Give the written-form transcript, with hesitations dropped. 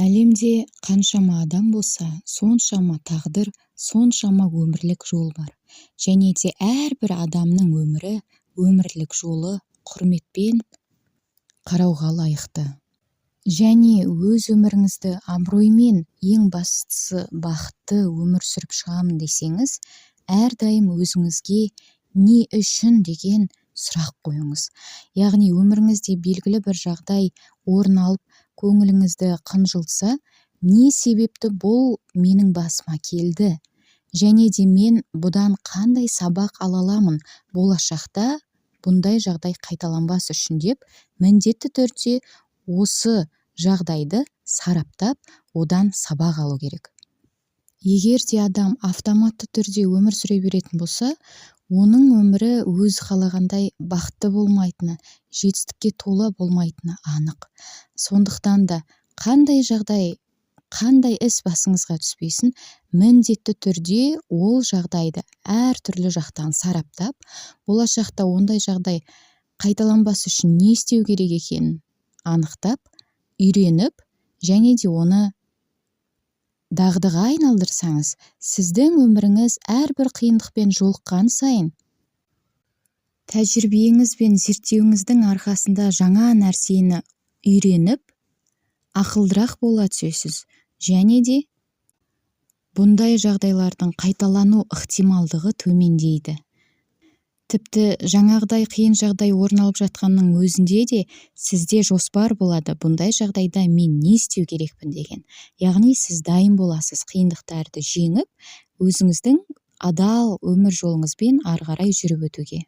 Әлемде қаншама адам болса, соншама тағдыр, соншама өмірлік жол бар. Және де әрбір адамның өмірі, өмірлік жолы құрметпен қарауға лайықты. Және өз өміріңізді абыроймен, ең бастысы бақытты өмір сүріп шығамын десеңіз, әрдайым өзіңізге «не үшін» деген сұрақ қойыңыз. Яғни өміріңізде белгілі бір жағдай орын алып, көңіліңізді қынжылтса, не себепті бұл менің басыма келді және де мен бұдан қандай сабақ ала аламын, болашақта бұндай жағдай қайталанбас үшін деп міндетті түрде осы жағдайды сараптап, одан сабақ алу керек. Егер де адам автоматты түрде өмір сүре беретін болса, оның өмірі өзі қалағандай бақытты болмайтыны, жетістікке тола болмайтыны анық. Сондықтан да қандай жағдай, қандай іс басыңызға түспесін, міндетті түрде ол жағдайды әртүрлі жақтан сараптап, болашақта ондай жағдай қайталанбас үшін не істеу керек екенін анықтап, үйреніп және де оны дағдыға айналдырсаңыз, сіздің өміріңіз әрбір қиындықпен жолыққан сайын тәжірибеңіз бен зерттеуіңіздің арқасында жаңа нәрсені үйреніп, ақылдырақ бола түсесіз және де бұндай жағдайлардың қайталану ықтималдығы төмендейді. Тіпті жаңағыдай қиын жағдай орын алып жатқанның өзінде де сізде жоспар болады: бұндай жағдайда мен не істеу керекпін деген. Яғни сіз дайын боласыз қиындықтарды жеңіп, өзіңіздің адал өмір жолыңызбен ары қарай жүріп өтуге.